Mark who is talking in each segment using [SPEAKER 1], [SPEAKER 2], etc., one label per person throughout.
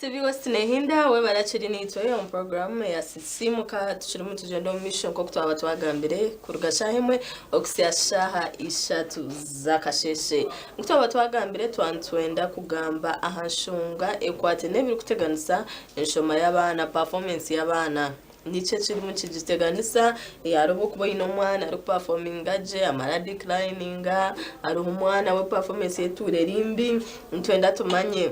[SPEAKER 1] TV West nehinda webare akiri naitwe omu puroguramu eya Sisiimuka. Tukirimu nitugyenda omu maisho nk'oku twaba twagambire kuruga shaaha emwe okuhitsya shaaha ishatu z'akasheeshe. Nk'oku twaba twagambire twaba nitwenda kugamba aha nshonga ekwataine n'ebirikuteganisa enshoma y'abaana, performance y'abaana. Niki ekirimu nikigiteganisa? Hariho okuba oine omwana arikupafominga gye amara adeclininga, hariho omwana we performance ye etuura eri mbi, nitwenda tumanye.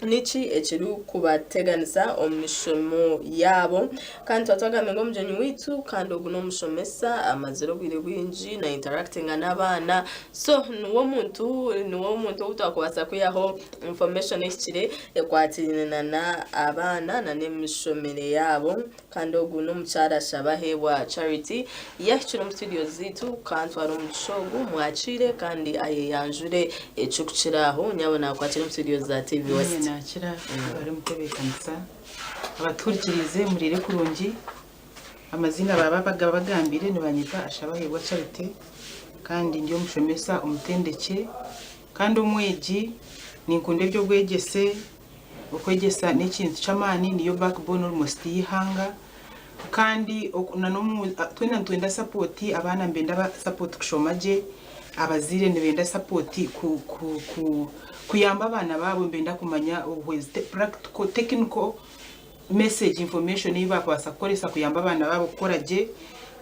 [SPEAKER 1] Niki ekirikubateganisa omu mishomo yaabo? Kandi tuba twagambire ngu omugyenyi waitu kandi ogu n'omushomesa amazire obwire bwingi na interactinga n'abaana so niwe omuntu niwe omuntu ou twakubaasa kwihaho information ehikire ekwatiraine nana abaana nana emishomere yaabo. Kandi ogu n'omukyara Shabaheebwa Charity yahikire omu studio zaitu kantwara omugisha ogu mwakiire kandi ayeyanjure ekirikukira aho nyabo nakwakira omu studio za TV
[SPEAKER 2] Niinye
[SPEAKER 1] West.
[SPEAKER 2] naakira abari omu tebeekanisa abatuhurikiriize muriire kurungi. Amaziina baaba bagabagambire nibanyeta Ashabaheebwa Charity kandi ndi omushomesa omutendekye kandi omwegi. Ninkunda eby'obwegyese. Okwegyesa n'ekintu ky'amaani niyo backbone almost y'eihanga kandi twena nitwenda support abaana nibenda support kushoma gye, abazaire nibenda support kuyamba abaana baabo nibenda kumanya obuhwezi practical technical message information ei baakubaasa kukoresa kuyamba abaana baabo kukora gye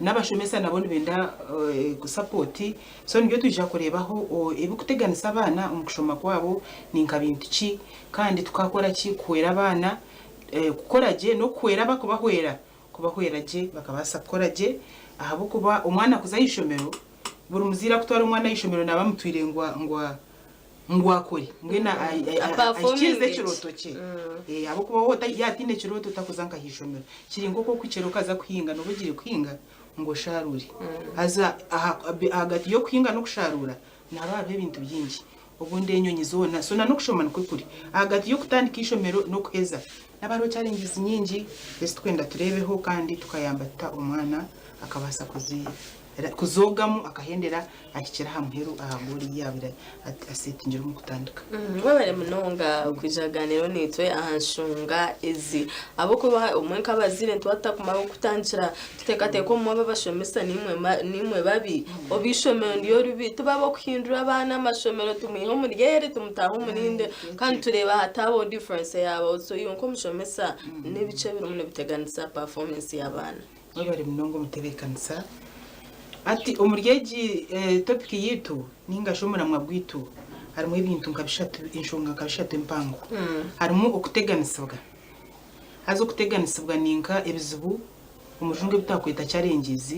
[SPEAKER 2] n'abashomesa nabo nibenda support so nibyo twija kureebaho ebirikuteganisa abaana omu kushoma kwabo ni nka bintu ki kandi tukaakora ki kuhwera abaana kukora gye n'okuhwera abarikubahwera kubahwera gye bakabaasa kukora gye ahabw'okuba omwana kuza aha ishomero buri muzaire arikutwara omwana aha ishomero naaba amutwire ngu ngu ngu akore mbwenu ahikiirize ekirooto kye ahabw'okuba waaba yaataine kirooto takuza nka aha ishomero kiri nk'oku orikukyera okaza kuhinga nooba ogiire kuhinga ngu osharuure haza ahagati y'okuhinga n'okusharuura nihaba hariho ebintu bingi obundi enyonyi zoona so n'okushoma nikwo kuri ahagati y'okutandika eishomero n'okuheza nihaba hariho challenges nyingi ezi turikwenda tureebeho kandi tukayamba tuta omwana akabaasa kuzi kuzoogamu akahendera ahikire aha muheru aha goal ei yaabaire asetingire omu kutandika.
[SPEAKER 1] Webare munonga kwija kugaaniiraho naitwe aha nshonga ezi. Ahabw'okuba obumwe nk'abazaire nituba tutakumara kutandikira tuteekateeka obumwe ababashomesa niimwe babi, oba eishomero niryo ribi. Tube ab'okuhindura abaana amashomero tumwihe omuri eri tumutaahe omu rindi kandi tureeba hataabaho difference eyaabaho. So iwe nk'omushomesa nibiki ebirimu nibiteganisa performance y'abaana?
[SPEAKER 2] Mwebare munonga omutebeekanisa. Hati omuri egi topic yaitu ninga shi omuramwa gwaitu harimu ebintu nka bishatu, enshonga nka bishatu empango. Harimu okuteganisibwa. Haza okuteganisibwa ni nka ebizibu omu rujungu ebi twakweta challenges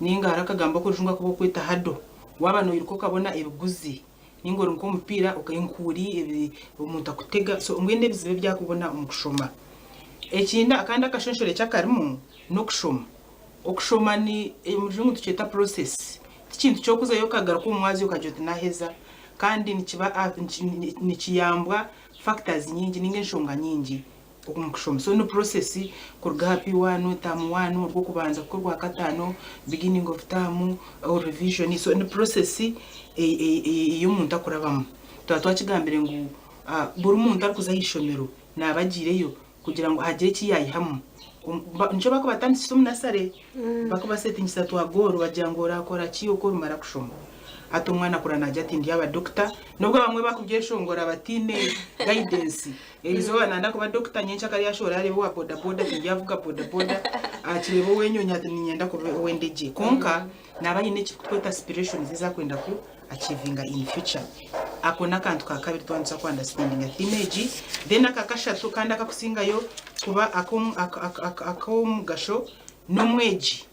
[SPEAKER 2] ninga hariho akagambo ak'orujungu aku barikweta hurdle. Waaba noiruka okabona ebiguzi ninga ori nk'omupiira enkuuri omuntu akutega so mbwenu ebizibu ebi arikubona omu kushoma. Ekindi akandi akashonshorekye akarimu n'okushoma. Okushoma ni omu rujungu nitukyeta process. Ti kintu ky'okuzayo okagaruka omu mwazyo okagira oti naaheza kandi nikiba nikiyambwa factors nyingi ninga enshonga nyingi omu kushoma. So ni process kuruga aha P1, term one, orw'okubanza kuhika orwakataano, beginning of term, revision, so ni process ei omuntu akurabamu. Twaba twakigambire ngu buri muntu arikuza aha ishomero naaba agiireyo kugira ngu hagire eki yaayihamu. Nikyo barikubatandikisa omu nasare, barikubasetingisa twa goal bagira ngu oraakora ki oku orimara kushoma. Hati omwana akura naagira ati ndyaba dokita, n'obu abamwe bakubyeshongora bataine guidance, erizooba nayenda kuba dokita nyencakare yaashohora areeba owa bodaboda ati ndyavuga bodaboda, akireeba ow'enyonyi ati niinyenda kuba ow'endegye. Kwonka naaba aine eki turikweta aspirations ezi arikwenda ku achievinga in future. Ako n'akantu ka kabiri twaba nituza ku understandinga theme egi. Then aka kashatu kandi akakusingayo kuba ak'omugasho n'omwegi.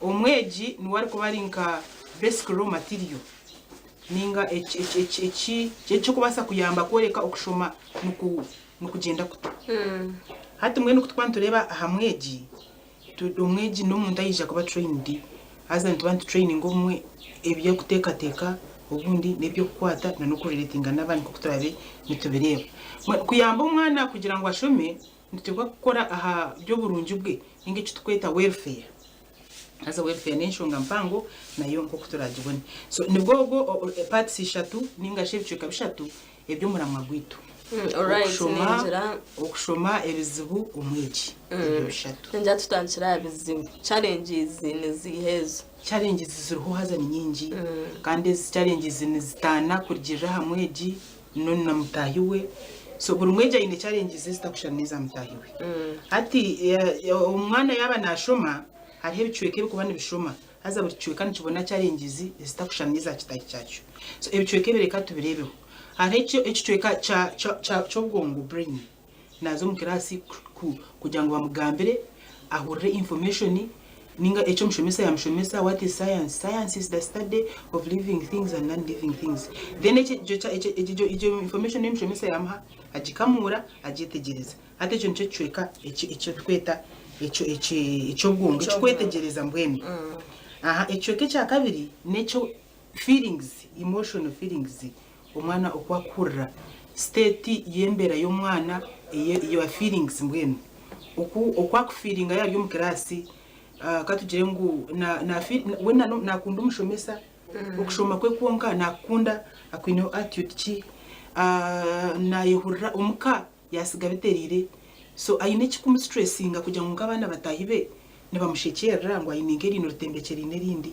[SPEAKER 2] Omwegi niwe arikuba ari nka basic raw material ninga ekirikubaasa kuyamba kworeka okushoma nikugyenda kuta. Hati mbwenu ku turikuba nitureeba aha mwegi, Omwegi n'omuntu aija kuba trained haza nituba nitu traininga obumwe eby'okuteekateeka obundi n'eby'okukwata na n'oku relatinga n'abandi nk'oku turaabe nitubireeba. Mbwenu kuyamba omwana kugira ngu ashome nituteekwa kukora aha by'oburungi bwe ninga eki turikweta welfare. Haza welfare n'enshonga mpango nayo nk'oku turaagibone. So nibwo obwo parts ishatu ninga shi ebicweka bishatu eby'omuramwa gwaitu.
[SPEAKER 1] Alright,
[SPEAKER 2] Okushoma
[SPEAKER 1] ningira
[SPEAKER 2] okushoma ebizibu omwegi ebyo bishatu.
[SPEAKER 1] Ningira tutandikire aha bizibu. Challenges niziiha ezo?
[SPEAKER 2] Challenges ziriho haza ni nyingi kandi ezi challenges nizitaana kurugiirira aha mwegi na mutaahi we. So buri mwegi aine challenges ezitakushushana n'eza mutaahi we. Hati omwana yaaba naashoma hariho ebicweka ebirikuba nibishoma haza buri kicweka nikibona challenges ezitakushushana n'eza kitaahi kyakyo. So ebicweka ebi reka tubireebeho. Hariho ekicweka ky'obwongo, brain, naaza omu kiraasi kugira ngu bamugambire ahurire information ninga eki omushomesa yamushomesa, what is science? Science is the study of living things and non living things. Then egyo information ei omushomesa yamuha agikamuura agyetegyereza. Hati ekyo nikyo kicweka eki turikweta eky'obwongo ekirikwetegyereza mbwenu. Ekicweka ekya kabiri n'ekyo Feelings, emotional feelings, omwana oku akuhurira, state y'embeera y'omwana eya feelings mbwenu oku oku akufiiringa yaaba ari omu kiraasi katugire ngu we nakunda omushomesa, okushoma kwe kwonka nakukunda, akwineho attitude ki, nayehurira omuka yasiga bitereire, so aine ekikumusituresiinga kugira ngu nk'abaana bataahi be nibamushekyerera ngu aine nk'eriino ritembekyereine erindi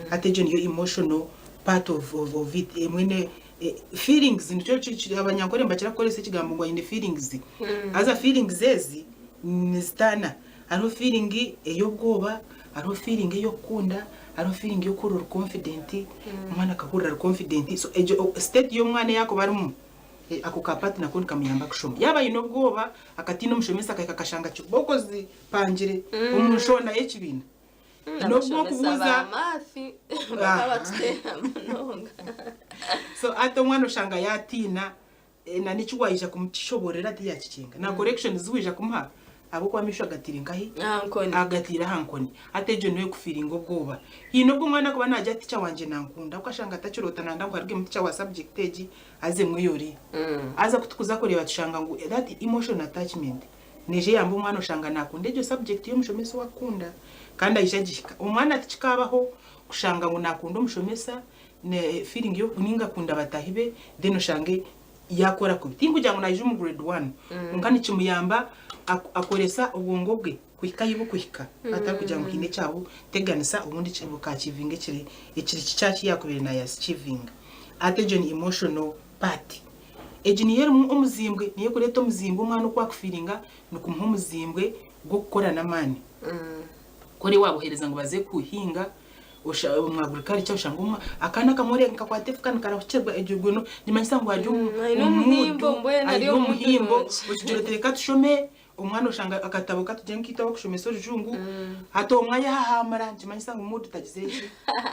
[SPEAKER 2] hati egyo niyo emotional part of, of, of it emwe ne feelings nikyo abanyankore nibakira kukoresa ekigambo ngu aine feelings haza feelings ezi nizitaana hariho feeling ey'obwoba hariho feeling ey'okukunda hariho feeling y'okuhurira ori confident omwana akahurira ari confident so egyo state y'omwana ei arikuba arimu Ako ka part nako nikamuyamba kushoma. Yaaba aine obwoba, akatiina omushomesa akahika akashanga kibooko zipangire omu nshonda y'ekibiina. N'obu
[SPEAKER 1] Abashomesa
[SPEAKER 2] okubuuza
[SPEAKER 1] ba math bakaba batuteera munonga.
[SPEAKER 2] So hati omwana oshanga yaatiina na n'eki waija kumukishoboororera tiyakikinga. Na correction zi waija kumuha ahabw'okuba amaisho agatiire nkahi?
[SPEAKER 1] Aha nkoni.
[SPEAKER 2] Agatiire aha nkoni. Hati egyo niyo erikufiiringa obwoba. Haine obu omwana arikuba naagira ati teacher wangye nankunda okashanga atakiroota nayenda ngu harugemu teacher wa subject egi azemu eyori. Haza ku turikuza kureeba tushanga ngu that emotional attachment neija eyamba omwana oshanga nakunda egyo subject y'omushomesa ou arikukunda kandi aija agihika. Omwana tikikaabaho kushanga ngu nakunda omushomesa ne feeling yo ninga akunda bataahi be then oshange yakora kubi. Tinkugira ngu naija omu grade one kwonka nikimuyamba akoresa obwongo bwe kuhika ahi bukuhika atari kugira ngu haine ekyabuteganisa obundi bukakivinga ekiri ekiri kikye aha ki yaakubaire naayasikivinga. Hati egyo ni emotional part. Egi niyo erimu omuzimbwe, niyo erikureeta omuzimbwe omwana oku akufiiringa nikumuha omuzimbwe gw'okukora n'amaani. Ku ori waabohereza ngu baze kuhinga omu agriculture oshanga omwa akaana kamwe oreeba nikakwata efuka nikarahukirwa egyo gwe nikimanyisa ngu ari omu
[SPEAKER 1] Aine
[SPEAKER 2] omu
[SPEAKER 1] omuhimbo
[SPEAKER 2] muudu,
[SPEAKER 1] mbwenu ari
[SPEAKER 2] aine
[SPEAKER 1] omu muudu
[SPEAKER 2] omuhimbo
[SPEAKER 1] nungi.
[SPEAKER 2] okigira oti reka tushome Omwana oshanga akatabo katugire nkaitwe abakushomesa orujungu hati omwe ayahahamura nikimanyisa ngu mood tagize ki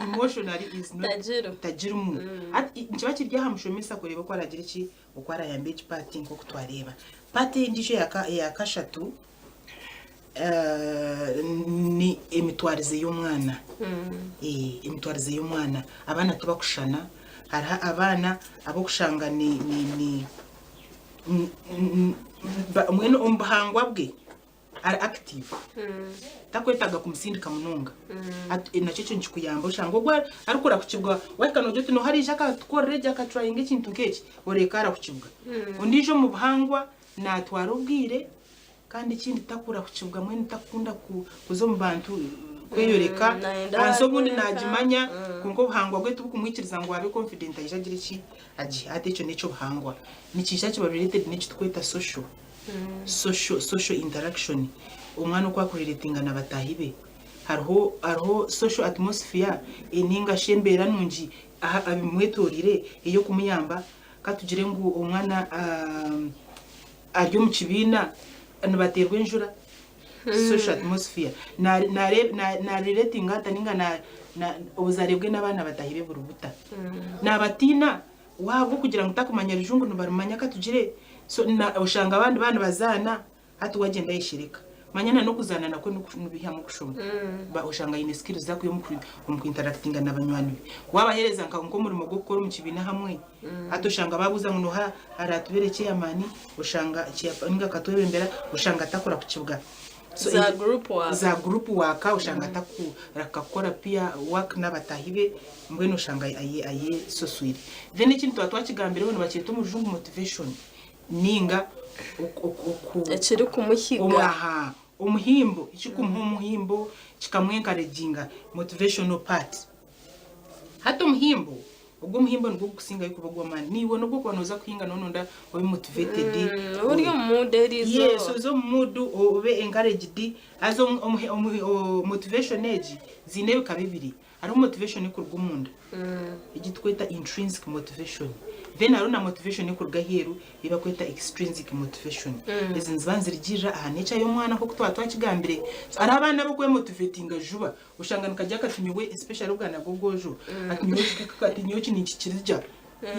[SPEAKER 2] emotionally is not
[SPEAKER 1] Tagirimu.
[SPEAKER 2] tagirimu hati nikiba kiri aha mushomesa kureeba oku aragire ki oku arayambe egi part nk'oku twareeba. Part endiijo eya kashatu ni emitwarize y'omwana emitwarize y'omwana abaana tibakushushana hariho abaana abokushanga ni ni Mbwenu omu buhangwa bwe ari active takwetaaga kumusindika munonga. Hati nakyo ekyo nikikuyamba oshanga ogwo arikurakukibwa wahika noogira oti nooha araija akatukorera egi akaturayinga ekintu nk'eki oreeka arakukibwa. Ondiijo omu buhangwa naatwara obwire kandi ekindi takurakukibwa mbwenu takukunda kuza omu bantu kweyoreka
[SPEAKER 1] Nayenda
[SPEAKER 2] ahansi obundi
[SPEAKER 1] abe wenka.
[SPEAKER 2] naagimanya kwonka obuhangwa bwe tibukumwikiriza ngu abe confident aije agire ki Agi hati ekyo n'eky'obuhangwa. Nikiija kiba related n'eki turikweta social, social, social interaction. Omwana oku akurelatinga na bataahi be. Hariho, hariho social atmosphere ninga shi embeera nungi aha ebimwetoreire ey'okumuyamba. Ka tugire ngu omwana ari omu kibiina nibateerwa enjura, social atmosphere. Na, na, na, na relatinga ata ninga na, na, obuzaare bwe n'abaana bataahi be buri buta? Naabatiina ahabw'okugira ngu takumanya rujungu nibarumanya katugire so na oshanga abandi baaba nibazaana hati we agyenda ayeshereka. Manya na n'okuzaana nakwo nibiihamu okushoma. Ba oshanga aine skills ezi arikwiha omu ku interactinga na banywani be. Waabaheereza nka nk'omurimo gw'okukora omu kibiina hamwe, hati oshanga baabuuza ngu nooha araatubeere chairman, oshanga ninga akatwebembera oshanga atakura kukibwa. So,
[SPEAKER 1] Za group work.
[SPEAKER 2] Za group work oshanga atakureka kukora peer work n'abataahi be mbwenu oshanga ayesoswire. Then ekindi twaba twakigambireho nibakyeta omu rujungu motivation. Ninga oku, oku, oku,
[SPEAKER 1] Ekirikumuhiga.
[SPEAKER 2] Aha, omuhimbo, ekikumuha omuhimbo, kikamwenkareginga, motivational part. Hati omuhimbo, ogwo omuhimbo nigwo gukusingayo kuba ogw'amaani. Naiwe n'obu okuba nooza kuhinga nooba nooyenda obe motivated.
[SPEAKER 1] Ori omu mood eriizooba.
[SPEAKER 2] Yes, oze omu mood obe encouraged. Haza motivation egi ziine ebika bibiri. Hariho motivation ekuruga omunda egi tukweta intrinsic motivation then hariho na motivation ekuruga aheeru ei bakweta extrinsic motivation. Ezi niziba nizirugirira aha nature y'omwana nk'oku twaba twakigambire. So hariho abaana ab'okwemotivatinga juba oshanga nikagya kati nyowe especially obwana bw'obwojo ati nyowe ati nyowe eki ninkikirija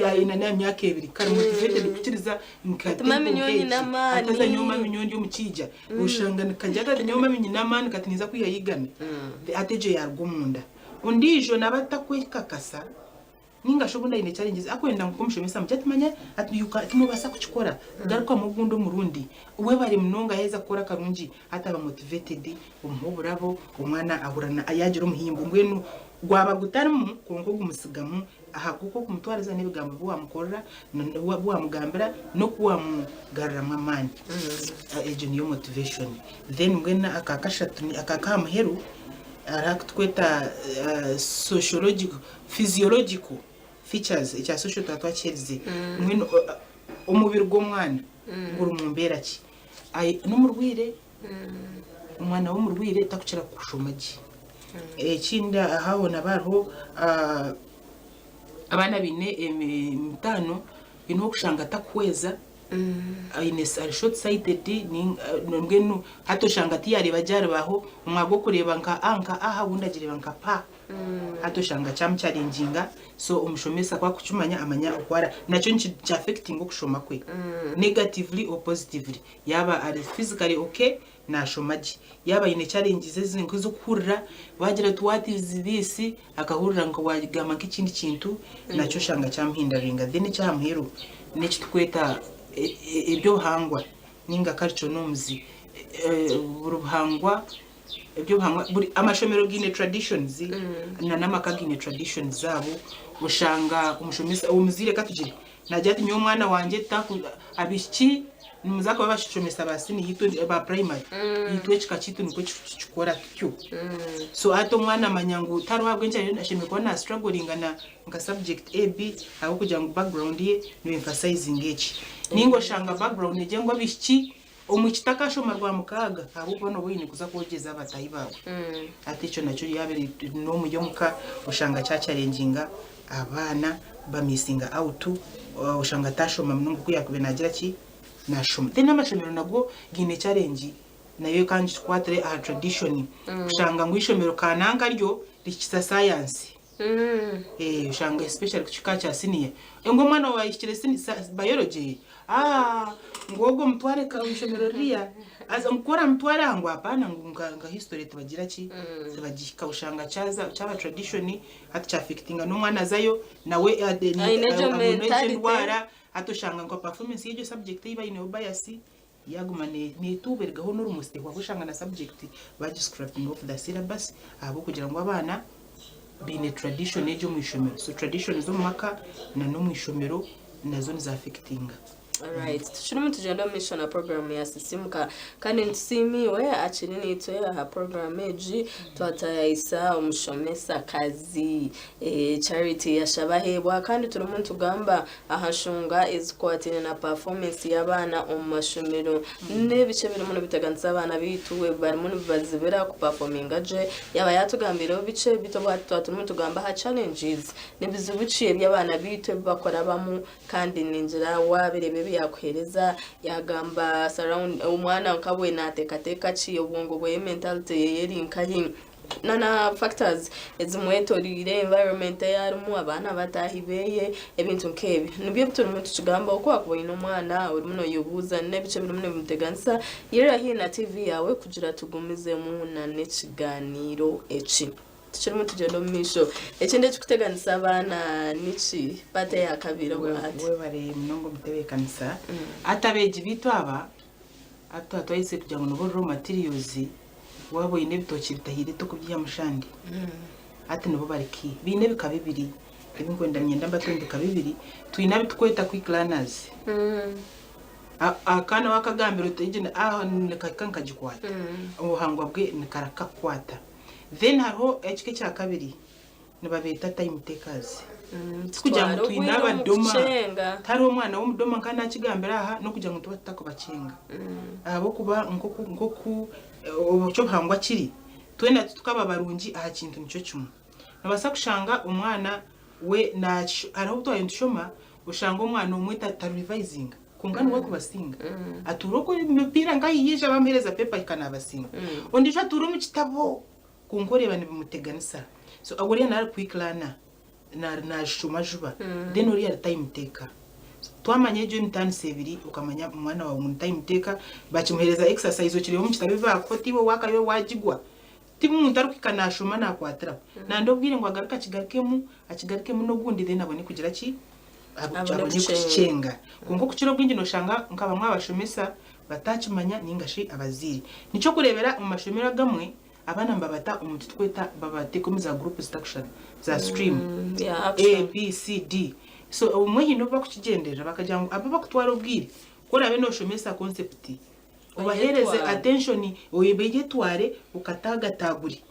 [SPEAKER 2] yaayenda n'aha myaka ebiri kari motivated kukiriza nka
[SPEAKER 1] Ati mami nyowe nyine amaani.
[SPEAKER 2] Ati haza nyowe mami nyowe ndi omukiija oshanga nikagya kati nyowe mami nyine amaani kati ninza kwihayo igana hati egyo yaaruga omunda. Ondiijo naaba atakwekakasa ninga shi obundi aine challenges akwenda ngu omushomesa amugire ati manya ati you can tinobaasa kukikora garukamu ogundi omurundi webare munonga yaaheza kukora karungi hati aba motivated omuha oburabo omwana ahurira yaagira omuhimbo mbwenu gwaba gutarimu kwonka ogumutsigamu Ahabw'oku okumutwariza n'ebigambo bi waamukorera, bi waamugambira, n'oku waamugaruramu amaani. Egyo niyo motivation. Then mbwenu aka kashatu, aka ak'aha muheru, hariho aku turikweta sociological, physiological features, ekya social twaba twakiherize. Mbwenu omubiri gw'omwana guri mu mbeera ki? N'omurwaire? Omwana w'omurwaire takukira kushoma gye. Ekindi aha hoona haba hariho abaana abaine emitaano haine obu orikushanga atakuhweza aine ari short sighted mbwenu hati oshanga tiyareeba gye aribaho omwanya gw'okureeba nka A nka aha obundi agireeba nka P hati oshanga kyamucharenginga so omushomesa ku arikukimanya amanya oku ara nakyo nikiaffectinga okushoma kwe negatively or positively. Yaaba ari physically okay, naashoma gye. Yaaba aine challenges ezi nk'ez'okuhurira, waagira oti what is this, akahurira nka waagamba nk'ekindi kintu, nakyo oshanga kyamuhindaringa. Then eky'aha muheru n'eki turikweta eby'obuhangwa ninga culture norms. Buri buhangwa, eby'obuhangwa, buri amashomero gaine traditions na n'amaka gaine traditions zaabo, oshanga omushomesa, omuzaire katugire Naagira ati, Nyowe omwana wangye taku, abaishiki nimuza kuba bashomesa ba siniya itwe ba primary, itwe ekika kyaitu nikwo kikora tutyo. So hati omwana amanya ngu tihariho ahabw'enki ariyo ashemereire kuba na strugglinga na nka subject A, B ahabw'okugira ngu background ye no emphasizinga eki. Ninga oshanga background negira ngu abaishiki omwishiki takashoma rwamukaaga ahabw'okuba nooba oine kuza kwogyeza bataahi baawe. Hati ekyo nakyo yaaba eri norm y'omuka oshanga kya challenginga Abaana bamissinga out oshanga atashoma munonga oku yakubaire nagira ki nashoma. Then amashomero nago gaine challenge nayo kangikwatire aha tradition kushanga ngu eishomero kananka ryo rihikisa science oshanga especially kukika kya senior ngu omwana wawe ahikire biology aah ngu ogwo mutware omwishomero ririya haza ngu ku oramutware aha ngu apana ngu nka history tibagira ki tibagihika oshanga kyaba tradition Hati kyafectinga n'omwana azayo nawe
[SPEAKER 1] Aine egyo
[SPEAKER 2] abone egyo
[SPEAKER 1] mentality.
[SPEAKER 2] endwara hati oshanga nka performance y'egyo subject ei baineho bias yaguma netuuba erigaho n'orumotsi tehwaho oshanga na subject bagi scrapping off the syllabus ahabw'okugira ngu abaana baine tradition egyo omu ishomero so tradition z'omu maka na n'omu ishomero nazo niza affectinga.
[SPEAKER 1] Alright, tukirimu tugyenda omu maisho na puroguraamu ya Sisiimuka. Kandi nitusiima iwe akiri naitwe aha puroguraamu egi twataayaayisa omushomesakazi eh, Charity Yashabaheebwa kandi turimu nitugamba aha nshonga ezikwataine na pafoomensi y'abaana omu mashomero n'ebiki ebirimu nibiteganisa abaana baitu ebi barimu nibibazibira kupafominga gye. Yaaba yaatugambiireho bikye beitu obu hati twaba turimu nitugamba aha challenges nibizibu ki ebi abaana baitu ebi bakurabamu Kandi ningira waabireeba ebi yaakuheereza, yaagamba surround omwana nka we naateekateeka ki, obwongo bwe mentality ye eri nkahi, na na factors ezimwetoreire, environment ei arimu, abaana bataahi be, ebintu nk'ebyo. Nibyo ebi turimu tukigambaho. Ku waakuba oine omwana orimu nooyebuuza n'ebiki ebirimu nibimuteganisa, yirira haihi na tiivi yaawe kugira tugumizemu n'ekigaaniiro eki. Tukirimu tugyenda omu maisho. Ekindi ekirikuteganisa abaana niki? Paati eya kabiri obwahati.
[SPEAKER 2] Webare munonga omutebeekanisa. Hati abeegi baitu aba, hati twaba twayetsire kugira ngu nibo raw materials, waaba oine ebitookye bitahiire tokubyihamu shande. Hati nibo bari key. Baine ebika bibiri ebi nkwenda niinyenda mbate omu bika bibiri. Twine abu turikweta quick learners. Akaana wakagambira oti egi nikahika nkagikwata, obuhangwa bwe nikarakakukwata. Then hariho ekika ekyakabiri nibabeeta time takers. Tikugira ngu
[SPEAKER 1] Tutwara
[SPEAKER 2] twine
[SPEAKER 1] obwire omu
[SPEAKER 2] abadoma,
[SPEAKER 1] kukyenga.
[SPEAKER 2] tihariho omwana w'omudoma nka nakigambira aha n'okugira ngu nituba tutakubakyenga. Ahabw'okuba nk'oku nk'oku eky'obuhangwa kiri, twena titukaba barungi aha kintu nikyo kimwe. Noobaasa kushanga omwana we hariho obu twaba nitushoma oshanga omwana omwe tarivizinga kwonka niwe arikubasinga. Atuura okwo emipiira nka ahiija bamuheereza pepa ahika naabasinga. Ondiijo atuura omu kitabo kwonka oreeba nibimuteganisa. So oriya naaba ari quick learner naashoma juba then oriya ari time taker. Twamanya egyo emitaaniso ebiri okamanya omwana waawe ngu ni time taker, bakimuheereza exercise okireeba omu kitabo ebi baakuha oti iwe waakayo waagigwa. Ti muntu arikuhika naashoma naakwatiraho. Nanda obwire ngu agaruke akigarukemu, akigarukemu n'ogundi then abone kugira ki?
[SPEAKER 1] Abone
[SPEAKER 2] Abone
[SPEAKER 1] kukyenga.
[SPEAKER 2] kukikyenga. Kwonka okukira obwingi nooshanga nka bamwe abashomesa bataakimanya nainga shi abazaire. Nikyo okureebera omu mashomero agamwe, abaana nibabata omu kitukweta babateeka omu za guruupu zitakushushana, za stream.
[SPEAKER 1] Yeah,
[SPEAKER 2] A,
[SPEAKER 1] action.
[SPEAKER 2] B, C, D. So obumwe haine obu bakukigyenderera bakagira ngu abu abakutwara obwire, ku oraabe nooshomesa concept, Obaheereze
[SPEAKER 1] Oyetware.
[SPEAKER 2] attention oyetware okatagatagure.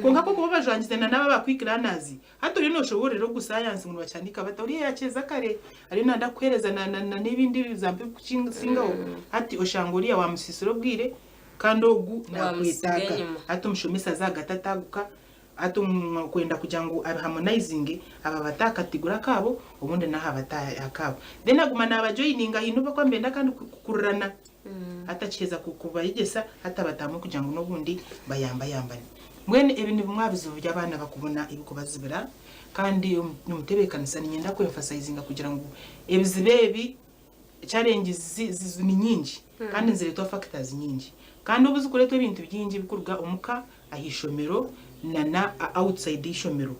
[SPEAKER 2] Kwonka ku okuba obajwangize na n'abo aba quick learners, hati oriyo noshoboororera ogu science ngu nibakihandiika bata, oriya yakyeza kare, ariyo nayenda kukuheereza na na n'ebindi ebizampu ebikusingaho, hati oshanga oriya wamusiisira obwire kandi ogu
[SPEAKER 1] Wamusiga
[SPEAKER 2] nakwetaaga.
[SPEAKER 1] enyima.
[SPEAKER 2] Hati omushomesa aza ahagati ataaguka, hati omu kwenda kugira ngu abiharmonizinge, ababata aha kategore akaabo obundi nawe abata aha kaabo. Then aguma nabajoininga haine obu barikuba nibenda kandi kukurirana. Atakiheza kubayegyesa hati abatamu kugira ngu n'obundi bayambayambane. Mbwenu ebi ni bimwe aha bizibu by'abaana bakubona ebikubazibira kandi omutebeekanisa niinyenda ku emphasizinga kugira ngu ebizibu ebi challenges ni nyingi kandi nizireetwa factors nyingi. Kandi obu zikureetwa ebintu bingi ebikuruga omuka, aha ishomero na outside y'eishomero.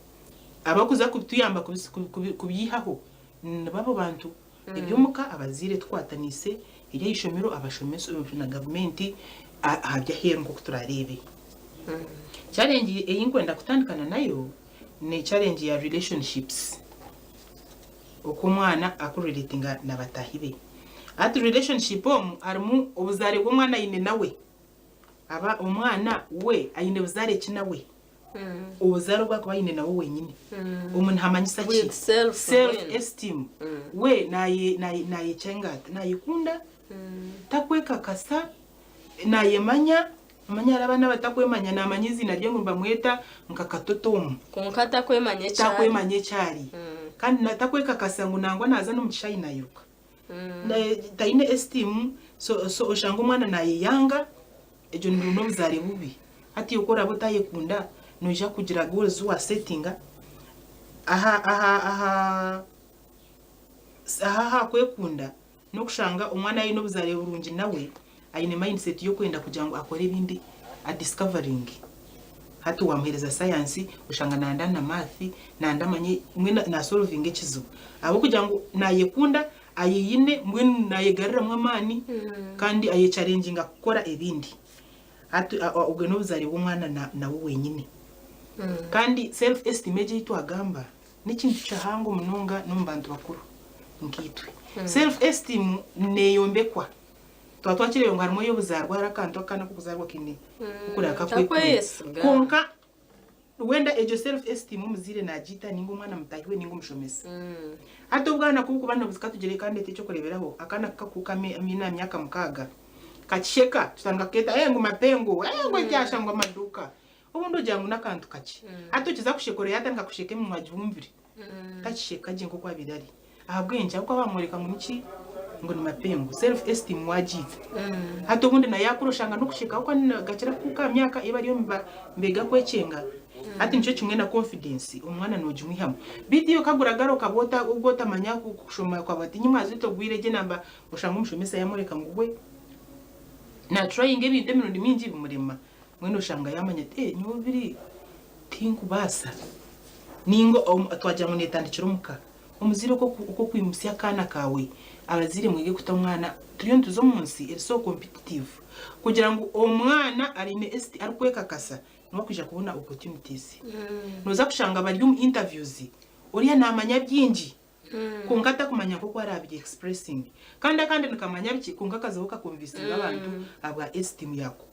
[SPEAKER 2] Abakuza kutuyamba kubyihaho nibo abo bantu. Eby'omuka abazaire tukwataniise, eby'ahaishomero abashomesa na gavumenti aha by'aheeru nk'oku turaareebe. Challenge ei nkwenda kutandikana nayo ni challenge ya relationships, oku omwana akurelatinga na bataahi be. Hati relationship omu harimu obuzaare bw'omwana aine nawe, aba omwana we aine buzaare ki nawe? Obuzaare obu arikuba aine nawe wenyine omu nihamanyisa ki?
[SPEAKER 1] With self
[SPEAKER 2] Self
[SPEAKER 1] mbwenu.
[SPEAKER 2] esteem. We naye naye nayekyenga ata? Nayekunda, takwekakasa, nayemanya, omanya hariho abaana abatakwemanya namanya eiziina rye ngu nibamweta nka Katoto omu.
[SPEAKER 1] Kwonka takwemanya eki ari.
[SPEAKER 2] Takwemanya eki ari. Kandi takwekakasa ngu nangwa naza n'omu kishaayi nayiruka. Taine esteem so so oshanga omwana nayeyanga egyo n'obuzaare bubi. Hati iwe ku oraabe otayekunda noija kugira goals ezi wasetinga aha aha aha aha aha kwekunda n'okushanga omwana aine obuzaare burungi nawe aine mindset y'okwenda kugira ngu akore ebindi adiscoveringe. Hati wamuheereza sayansi oshanga nayenda na math nayenda amanye mbwenu nasolvinga ekizibu ahabw'okugira ngu nayekunda ayeyine mbwenu nayegaruramu amaani kandi ayechallenginga kukora ebindi. Hati obwe n'obuzaare bw'omwana nawe wenyine. Kandi self esteem egi ei twagamba n'ekintu kihango munonga n'omu bantu bakuru nkaitwe. Self esteem neeyombekwa. Twaba twakireeba ngu harimu ey'obuzaarwa hariho akantu akaana ak'okuzaarwa kaine k'okureba kakwekunda.
[SPEAKER 1] Takweyesiga.
[SPEAKER 2] Kwonka wenda egyo self esteem omuzaire naagiita ninga omwana mutaahi we ninga omushomesa. Hati obwana ku bukuba nibuza katugire ka ndeete eky'okureeberaho, akaana ku kakuuka aha myaka mukaaga, kakisheka tutandika kukeeta ee ngu mapengo, ee ngu ebyasha ngu amaduuka. Obundi ogira ngu n'akantu kakye. Hati okiza kusheka oreeba yatandika kusheka eminwa agibumbire. Takisheka gye nk'oku abaire ari. Ahabw'enki? Ahabw'okuba bamworeka ngu niki? Ngu ni mapengo. Self esteem wagiita. Hati obundi na yakura oshanga n'okusheka ahabw'okuba nigakira kukuuka aha myaka ei bariyo nibeega kwekyenga. Hati nikyo kimwe na confidence, omwana nogimwihamu. Beitu iwe kaguragara okaba obwo otamanya kushoma okaba oti nyimwazi togwire gye namba oshanga omushomesa yamworeka ngu we naturayinga ebintu emirundi mingi bimurema. Mbwenu oshanga yaamanya ati, Ee, nyowe biri tinkubaasa. Nainga twagira ngu neetandikira omu ka. Omuzaire oku okwimutsya akaana kaawe, abazaire mwege kuta omwana, turiyo nituza omu nsi eri so competitive, kugira ngu omwana aine esti arikwekakasa niwe arikwija kubona opportunities. Nooza kushanga bari omu interviews, oriya naamanya bingi. Kwonka atakumanya nk'oku araabi expressinge. Kandi akandi nikamanya biki kwonka kazaho kakonvinsinga abantu ahabwa esteem yako.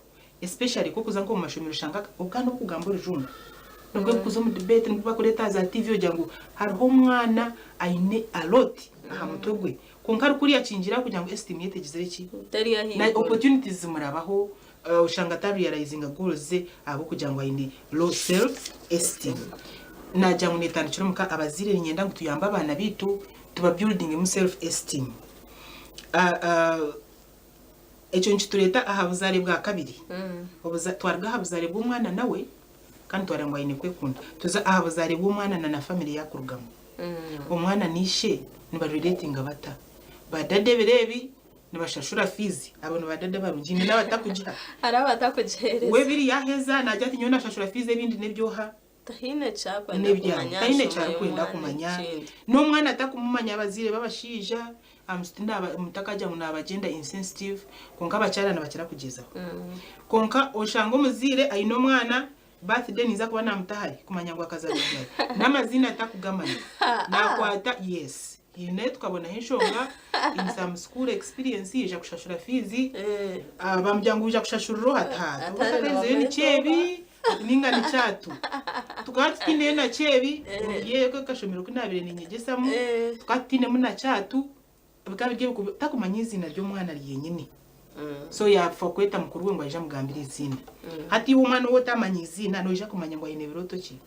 [SPEAKER 2] Especially nk'okuza nk'omu mashomero oshanga obwana obukugamba orujungu nibwo bukuza omu debate nibwo bakureeta aha za TV ogira ngu hariho omwana aine a lot aha mutwe gwe kwonka ari kuriya akingira kugira ngu esteem ye tegizire ki?
[SPEAKER 1] Teri
[SPEAKER 2] Na
[SPEAKER 1] ahaiguru.
[SPEAKER 2] opportunities zimurabaho oshanga ata realizinga goals ze ahabw'okugira ngu aine low self esteem. Nagira ngu netandikira omu ka, abazaire niinyenda ngu tuyambe abaana baitu tuba buildingemu self esteem. Ekyo nikitureeta aha buzaare bwa kabiri. Twaruga aha buzaare bw'omwana nawe kandi twareeba ngu aine kwekunda, tuza aha buzaare bw'omwana na na famire ei arikurugamu. Omwana na ishe nibarelatinga bata? Ba dada ebiro ebi nibashashura fiizi, abo ni ba dada barungi, haine n'abatakugiha.
[SPEAKER 1] Hariho abatakugiheereza.
[SPEAKER 2] We biri yaaheza naagira ati nyowe naashashura fiizi ebindi n'eby'oha?
[SPEAKER 1] Tahaine eki arikwenda
[SPEAKER 2] N'ebyawe.
[SPEAKER 1] kumanya aha
[SPEAKER 2] Tahaine eki
[SPEAKER 1] nshonga
[SPEAKER 2] arikwenda
[SPEAKER 1] y'omwana
[SPEAKER 2] kumanya.
[SPEAKER 1] ekindi.
[SPEAKER 2] N'omwana atakumumanya abazaire b'abashaija, mutakagira ngu naaba gender insensitive, kwonka abakyara nibakira kugyezaho. Kwonka oshanga omuzaire aine omwana, birthday ninza kuba naamuta hare kumanya ngu akazaarwa ryari. N'amaziina atakugamanya. Naakwata, yes. Nayo tukabonaho enshonga in some school experience yaija kushashura fees, bamugira ngu waija kushashurira oha? Ati haa otakahizeyo ni kyebi ninga ni kyatu. Tukaba tutiineyo na kyebi omuri ako kashomero ku naabaire ninyegyesamu tukaba tutiinemu na kyatu bikaba biri ebikubi takumanya eiziina ry'omwana ryenyine. So yaafa kweta mukuru we ngu aije amugambire eiziina. Hati iwe omwana ou otamanya eiziina noija kumanya ngu aine birooto ki?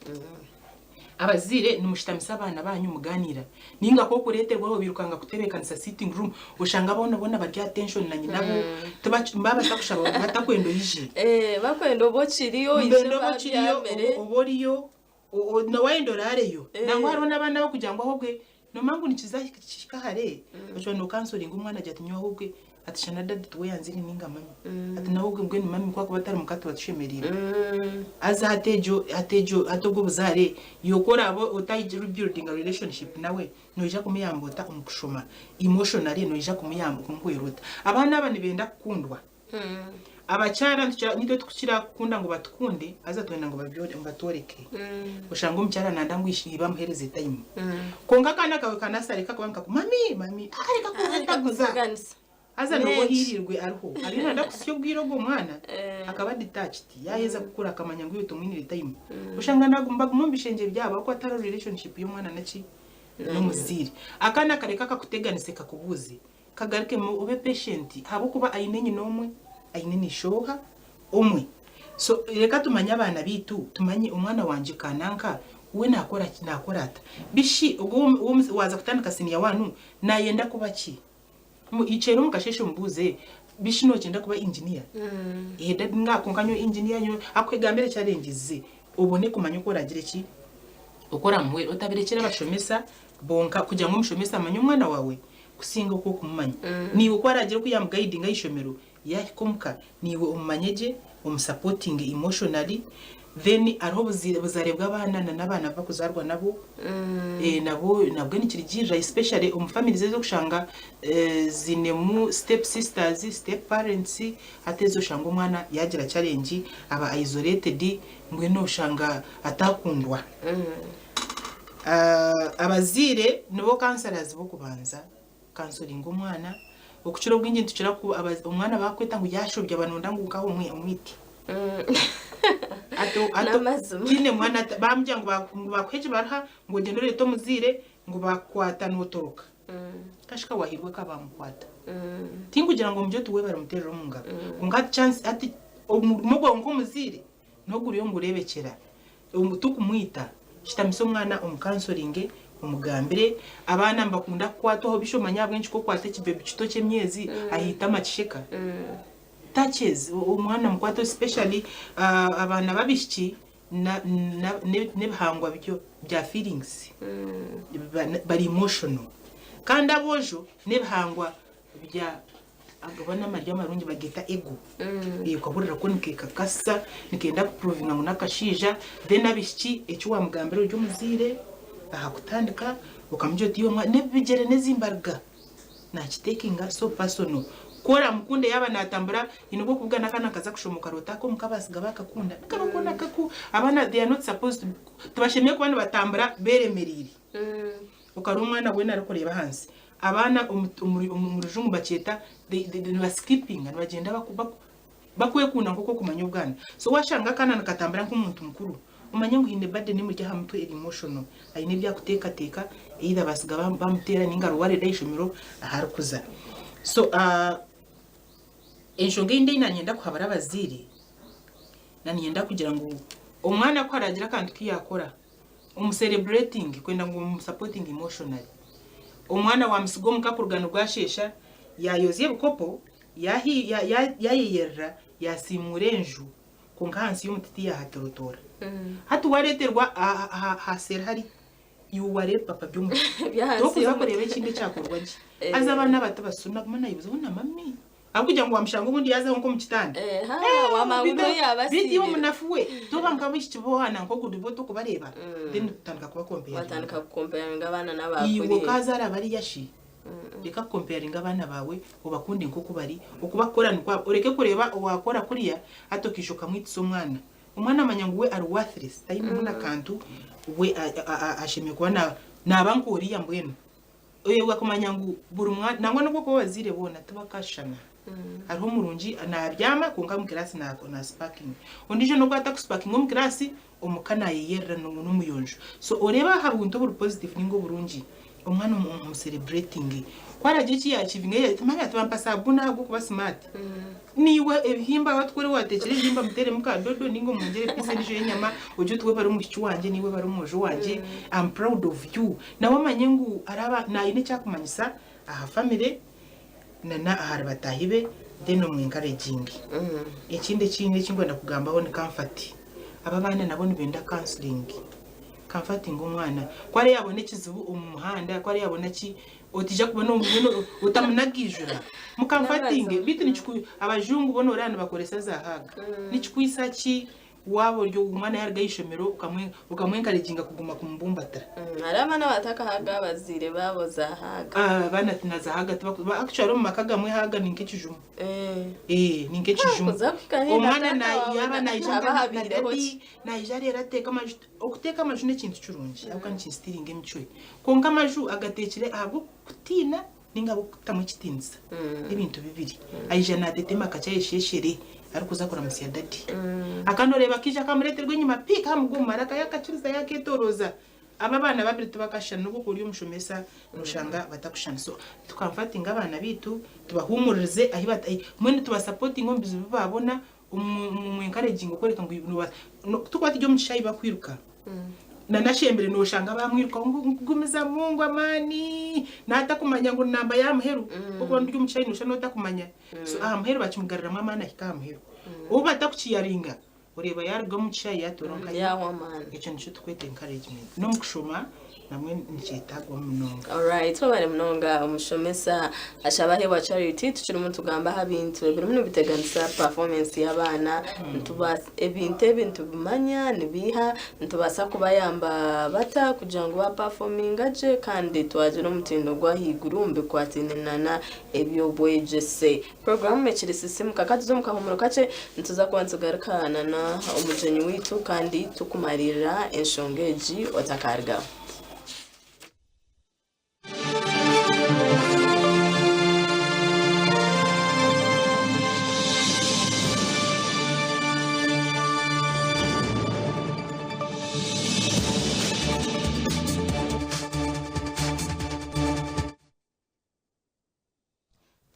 [SPEAKER 2] Abazaire nimushutamisa abaana baanyu mugaaniira. Nainga ku orikureeterwaho bairukanga kutebeekanisa sitting room oshanga boona boona bari aha tension na nyinabo baaba batakushaba batakwenda oije.
[SPEAKER 1] Bakwenda obe okiriyo oije
[SPEAKER 2] Nibenda obe okiriyo
[SPEAKER 1] babyamire.
[SPEAKER 2] obe oriyo na waayenda oraareyo. Nangwa hariho n'abaana abarikugira ngu ahobwe noomanya ngu nikiza kihika hare ocwa nookansoringa omwana agira ati nyowe ahobwe ati shana dadi tiwe yanzaire ninga mami ati nawe obwe mbwenu mami ku akuba atari muka tuba tushemereirwe. Haza hati egyo hati egyo hati obwo obuzaare iwe ku oraabe otari buildinga relationship nawe noija kumuyamba ota omu kushoma emotionally noija kumuyamba kumuhwera ota? Abaana aba nibenda kukundwa. Abakyara nitukira nitwe tukukira kukunda ngu batukunde haza twenda ngu batworeke. Oshanga omukyara nanda ngu iba amuhereze time. Kwonka akaana kawe ka nasare kakuba nikaku mami mami ah reka kuntaguza. Haza nooba ohiirirwe ariho. Ariyo nayenda kuhitsya obwire ogwo mwana akaba detached yaheza kukura akamanya ngu iwe tomwinire time. Oshanga nibaguma omu bishengye byabo ahabw'okuba tihariho relationship y'omwana naki n'omuzaire. Akaana kareke akakuteganise kakubuuze Kagarukemu obe patient ahabw'okuba aine nyina omwe aine n'ishe oha omwe so reka tumanye abaana baitu tumanye omwana wangye kananka we nakora ki nakora ata bishi ogwo waaza kutandika senior one nayenda kuba ki ikyera omu kasheeshe omubuuze bishi nokyenda kuba engineer eeh dadi nga kwonka nyowe engineer nyowe akwegambire challenges ze obone kumanya oku oragire ki oku oramuhwere otabirekyera abashomesa bonka kugira ngu omushomesa amanye omwana waawe kusinga oku okumumanya. Naiwe ku araagire oku yaamugaidinga aha ishomero, yaahika omuka, naiwe omumanye gye, omusapotinge emotionally, then hariho obuzaare bw'abaana na n'abaana abu barikuzaarwa nabo, nabo nabwe nikirugiirira especially omu families ezi orikushanga ziinemu step sisters, step parents, hati ezo oshanga omwana yaagira challenge aba isolated, mbwenu oshanga ataakundwa. Abazaire nibo counsellors b'okubanza kukansoringa omwana. Okukira obwingi nitukira ku omwana baakukweta ngu yaashobya banonda ngu nkaha omwite.
[SPEAKER 1] N'amazima.
[SPEAKER 2] Tihaine mwana baamugira ngu baakuha ekibaruha ngu ogyende oreete omuzaire ngu baakukwata nootoroka. Kashika waahirwe ka baamukwata. Tinkugira ngu omugye oti we barimuteerera omu ngaro. Kwonka hati chance hati omurimo gwawe nk'omuzaire n'oguriyo ngureebekyera. Tikumwita, shutamise omwana omukansoringe, omugambire. Abaana nibakunda kukwatwaho bisha omanye ahabw'enki ku okwata ekibebi kito ky'emyezi aha itama kisheka. Touches, omwana omukwate especially abaana b'abaishiki n'ebihangwa bya feelings, bari emotional. Kandi aboojo n'ebihangwa bya Ago n'amaryo amarungi bageeta ego. Okahurira ku nikeekakasa, nikenda kupuruvinga ngu n'akashaija, then abaishiki eki waamugambira ori omuzaire aha kutandika okamugira oti iwe mwana n'ebigyere n'ezimbariga naakiteekinga so personal. Ku oraamukunde yaaba naatambura haine obu orikubugana akaana nikaza kushoma okaroota ako mukabaasiga baakakunda, nikaba koona kaku abaana they are not supposed to tibashemereire kuba nibatambura beeremereire. Okareeba omwana weena arikureeba ahansi. Abaana omu rujungu nibakyeta nibasikipinga, nibagyenda bakwekunda nk'oku orikumanya obwana. So waashanga akaana nikatambura nk'omuntu mukuru, omanye ngu haine burden emuri aha mutwe eri emotional. Aine ebi arikuteekateeka, either baatsiga bamuteera nainga ari worried aha ishomero ahu arikuza. So enshonga eyindi ei naanyenda kuhabura abazaire, naanyenda kugira ngu omwana ku araagira akantu ku yaakora, Omu celebrating kwenda ngu omu supporting emotionally. Omwana wamusiga omuka kuruga nibwashesha yayozya ebikopo, yayeyerera, yasiimuura enju kwonka ahansi y'omuti tiyahatorotoora. Hati wareeterwa aha seeri hari iwe wareeba ebipapa by'omuti tokuza kureeba ekindi ekyakorwa gye. Haza abaana abato basuna naguma nayebuuza hoona mummy Ahabw'okugira ngu wamushanga obundi yaazaho nk'omu kitanda. Beitu iwe omunafu we, toba nk'abaishiki boona nk'ogu oriba otarikubareeba, then otandika kubakompayaringa.
[SPEAKER 1] Watandika kukompayaringa abaana n'abaakuriire.
[SPEAKER 2] Iwe okaazaara bariya shi? Reka kukompayaringa abaana baawe, obakunde nk'oku bari, okubakukora nikwo oreke kureeba owaakora kuriya hati okaija okamwitisa omwana. Omwana amanya ngu we ari worthless, tainemu na kantu, we ashemereire kuba naaba nk'oriya mbwenu. Oyebwa kumanya ngu buri mwana nangwa n'obu okuba abazaire boona tibakashushana. Hariho omurungi nabyama kwonka omu kiraasi na sipakinga. Ondiijo n'obu atakusipakinga omu kiraasi, omu ka nayeyerera n'omuyonjo. So oreebe aha buntu oburi positive ninga oburungi, omwana omusereburetinge. Ku aragire eki yaakivinga yagira ati mama tibampa sabuuni ahabw'okuba simaati. Naiwe ebihimba waaba tikwo waateekire ebihimba muteeremu ka dodo nainga omwongyere piisi endiijo y'enyama ogire oti webare omwishiki wangye naiwe webare omwojo wangye am proud of you. Nawe amanye ngu araba naine eki arikumanyisa aha family nana ahari bataahi be then omu encouraginge. Ekindi ekindi eki ndikwenda kugambaho ni comfort. Aba abaana nabo nibenda counselling. Comforting omwana. Ku arebe yabona ekizibu omu muhanda, ku arebe yabona ki, otaija kubona mbwenu otamunagiijura. Mu comfortinge. Beitu nikiku abajungu bo noreeba nibakoresa za hug. Nikikwitsa ki Waaba ori omwana yaaruga aha ishomero okamwenkareginga kuguma kumubumbatira.
[SPEAKER 1] Hariho abaana abatakahaga abazaire baabo za haaga.
[SPEAKER 2] Abaana na za haaga tibaku actually omu maka agamwe haaga ni nk'ekijumo. Ni nk'ekijumo. Omwana yaaba naija nka na dadi naija reero ateeka amaju. Okuteeka amaju n'ekintu kirungi ahabw'okuba nikinstiringa emicwe. Kwonka amaju agateekire ahabw'okutiina Ninga ahabw'okutamu ekitiinisa n'ebintu bibiri. Aija naatetema kakye ayesheeshere arikuza kuramutsya dadi. Akandi oreeba kaija kamureeterwa enyima pi kaamugwa omu maraka yaakakiriza yaakeetoorooza. Abo abaana babiri tibakashushana n'obu okuba ori omushomesa nooshanga batakushushana. So tukamfatinga abaana baitu tubahuumuririze ahi bata mbwenu tubasapotinge omu bizibu bi baabona omu encouraginga okworeka ngu nobaasa tikuba turi omu kishaayi bakwiruka nanashembire noshanga bamwirukaho ngu gumizamu ngu amaani natakumanya ngu namba y'aha muheru okuba nori omu kishaayi noshusha n'otakumanya so aha muheru bakimugaruramu amaani ahika aha muheru obu batakukiyaringa oreeba yaruga omu kishaayi yatoora nka
[SPEAKER 1] Yahwa amaani.
[SPEAKER 2] Ekyo nikyo tukweta encouragement n'omu kushoma Namwe nikyetagwa munonga.
[SPEAKER 1] Alright webare munonga omushomesa Ashabahebwa Charity tukirimu nitugamba aha bintu ebirimu nibiteganisa performance y'abaana nitubaasa ebintu ebi nitubimanya nibiiha nitubaasa kubayamba bata kugira ngu ba performinga gye kandi twagira omutindo gw'ahaiguru omu bikwataine nana eby'obwegyese. Puroguraamu ekiri Sisimuka. Ka tuze omu kahuumuro kakye, nituza kuba nitugaruka nana omugyenyi waitu kandi tukumariirira enshonga egi otakarugaho.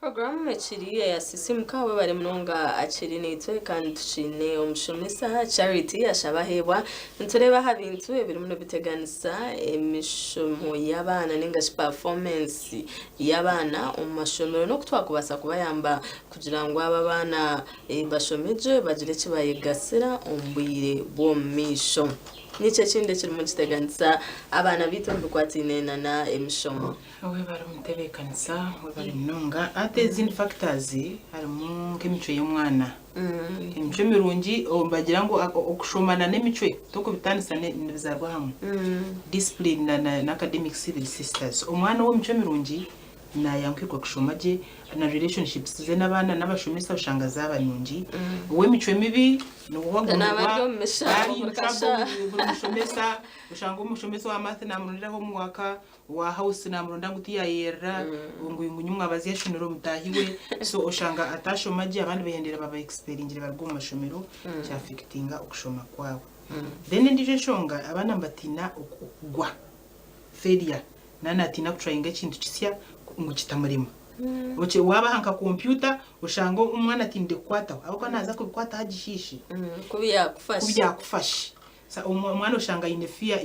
[SPEAKER 1] Puroguraamu ekiri eya Sisimuka webare munonga akiri naitwe kandi tukiine omushomesa Charity Ashabaheebwa nitureeba aha bintu ebirimu nibiteganisa emishomo y'abaana ninga shi performance y'abaana omu mashomero n'oku twakubaasa kubayamba kugira ngu abo abaana bashome gye bagire eki bayegasira omu bwire bw'omu maisho. Niki ekindi ekirimu nikiteganisa abaana baitu omu bikwataine nana emishomo?
[SPEAKER 2] Webare omutebekanisa webare munonga hati ezindi factors harimu nk'emicwe y'omwana emicwe mirungi nibagira ngu okushoma na n'emicwe tokubitaanisa nibizarwa hamwe discipline na academics biri sisters omwana ow'emicwe mirungi Nayanguhirwa kushoma gye na relationships ze n'abaana n'abashomesa oshanga zaaba nungi. Ow'emicwe mibi niwe
[SPEAKER 1] Naaba ari
[SPEAKER 2] agumirwa
[SPEAKER 1] omu mishango
[SPEAKER 2] ari in
[SPEAKER 1] buri
[SPEAKER 2] trouble
[SPEAKER 1] kashaaha.
[SPEAKER 2] buri mushomesa oshanga omushomesa owa math namurondera homework, owa house namuronda ngu tiyayerera, ngu ngu nyimwabazi yashonire omutaahi we so oshanga atashoma gye abandi behendera baba expelingire baruga omu mashomero kya-affectinga okushoma kwabo. Then endiijo enshonga abaana nibatiina okugwa, failure. Naaba naatiina kuturayinga ekintu kisya ngu kitamurema. Okye waabaha nka kompyuta oshanga omwana atiinire kukwataho ahabw'okuba naaza kubikwataho agishiishe.
[SPEAKER 1] Ku byakufasha.
[SPEAKER 2] Ku byakufasha. Sa omwana oshanga aine fear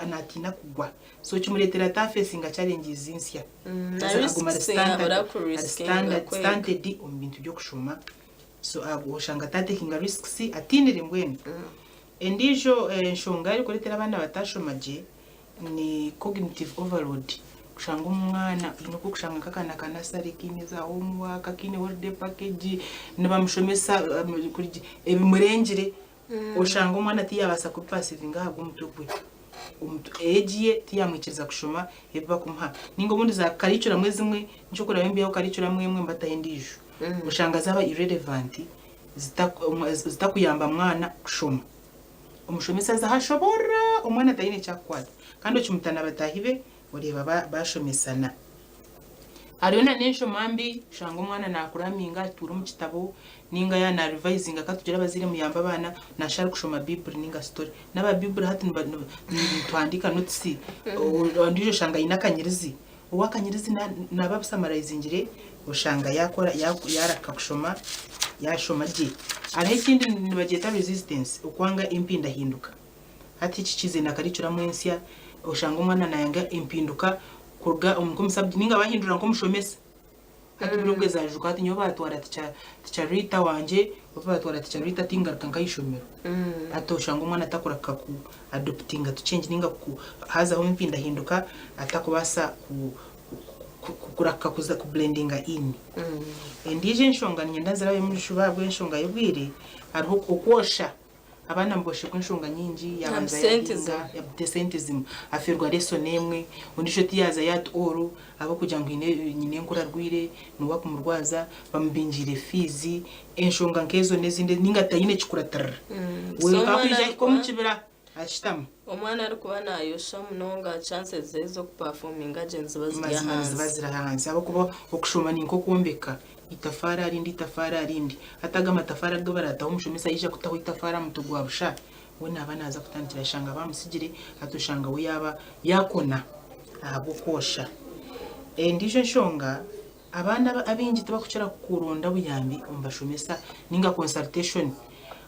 [SPEAKER 2] naatiina kugwa. So kimureetera ataafeesinga challenges nsya.
[SPEAKER 1] Na
[SPEAKER 2] Haza aguma ari
[SPEAKER 1] risks
[SPEAKER 2] stunted
[SPEAKER 1] yahora
[SPEAKER 2] ari
[SPEAKER 1] kuriskinga
[SPEAKER 2] standard
[SPEAKER 1] kwega.
[SPEAKER 2] stunted omu bintu by'okushoma. So ago oshanga ataatekinga risks atiinire mbwenu. Endiijo enshonga erikureetera abaana batashoma gye Ni cognitive overload, kushanga omwana oine oku orikushanga nk'akaana ka nasare kaine za homework, kaine holiday package, nibamushomesa ebimurengire, oshanga omwana tiyabaasa kubipasinga ahabw'omutwe gwe. Age ye tiyamwikiriza kushoma ebi barikumuha. Nainga obundi za curriculum ezimwe, nikyo orikureeba nibiihaho curriculum emwe nibataho endiijo. Oshanga zaaba irrelevant, zitakuyamba mwana kushoma. Omushomesa aza aho ashoboorora omwana ataine eki akukwata kandi okimuta na bataahi be oreeba bashomesana. Hariyo na n'enshoma mbi oshanga omwana naakuraminga atuura omu kitabo nainga yaaba naarivayizinga ka tugire abazaire muyambe abaana naashusha arikushoma Baiburi nainga sitori. N'aba Baiburi hati nituhandiika notisi ondiijo oshanga aine akanyirizi, ow'akanyirizi naaba abusamarayizingire oshanga yaakora yaaraka kushoma yaashoma gye. Hariho ekindi nibagyeta resistance okwanga empindahinduka. Hati eki kiizire na curriculum ensya oshanga omwana naayanga empinduka kuruga omu nk'omu subject nainga baahindura nk'omushomesa. Hati buri obwe zaajuka hati nyowe baatwara teacher teacher Rita wangye obu baatwara teacher Rita tingaruka nk'ahaishomero. Hati oshanga omwana atakuraka ku adoptinga to change nainga ku haazaho empindahinduka atakubaasa ku kuraka kuza ku blendinga in. Endiijo enshonga niinyenda nzirabemu ebishuba ahabw'enshonga y'obwire, hariho okwosha. Abaana niboshebwa enshonga nyingi, yaabanza
[SPEAKER 1] Absenteeism.
[SPEAKER 2] yaahinga, absenteeism, afeerwa lesson emwe, ondiijo tiyaazayo at all ahabw'okugira ngu haine nyinenkuru arwaire, niwe akumurwaza, bamubingiire fees, enshonga nk'ezo n'ezindi nainga taine kikuratirira.
[SPEAKER 1] So
[SPEAKER 2] We
[SPEAKER 1] omwana
[SPEAKER 2] akwija ahika omu
[SPEAKER 1] arikuba
[SPEAKER 2] kibira ashutama.
[SPEAKER 1] Omwana arikuba nayosha munonga chances ze z'okupafominga gye niziba ziri
[SPEAKER 2] Mazima niziba
[SPEAKER 1] ahansi.
[SPEAKER 2] ziri ahansi ahabw'okuba okushoma ni nk'okwombeka itafaari aha rindi itafaari aha rindi. Hati ago amatafaari agu barataho omushomesa yaija kutaho itafaari aha mutwe gwa busha, we naaba naaza kutandikira ashanga baamusigire hati oshanga we yaaba yaakona ahabw'okwosha. Endiijo enshonga, abaana abaingi tibakukira kuronda buyambi omu bashomesa nainga consultation.